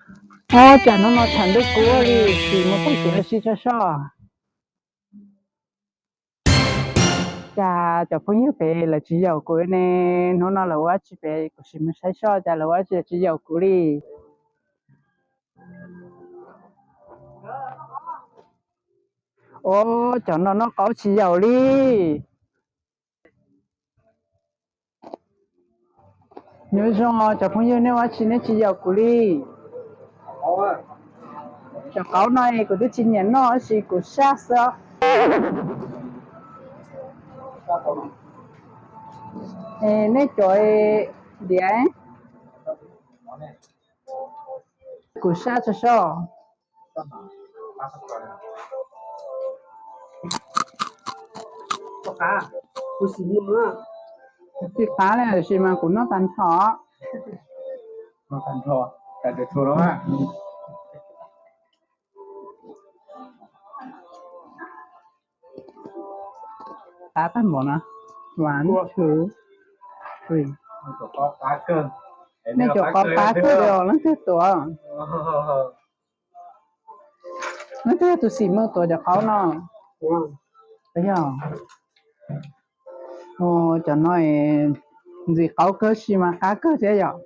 Ob, cas hnub no tshav ntuj kub li, sim mus txog kev ua si tso soj. Cas cov phooj ywg pem lawv tsis yaum kuv ne, hnub no lawv ua dab tsi pem, kuv sim mus saib soj cas lawv ua dab tsi tsis yaum kuv li. Ob, cov no noj qaub tsis yaum li. Nyob zoo cov phooj ywg, nej ua dab tsi nej tsis yaum kuv li? Cov qaub no es kuv twb tsis nyiam noj tab sis kuv saj xwb. Es nej cov diav, kuv saj tso soj. Tsis qab li, tiam sis mas kuv noj tag nrho. Qab tag npaum na. One, two, three. Nej cov qaub qab kawg li os, leej twg tuav? Leej twg yog tus xim mus tuav cov qaub no? Yog. Cov no ntxim qaub kawg, sis mas qab kawg thiab yom.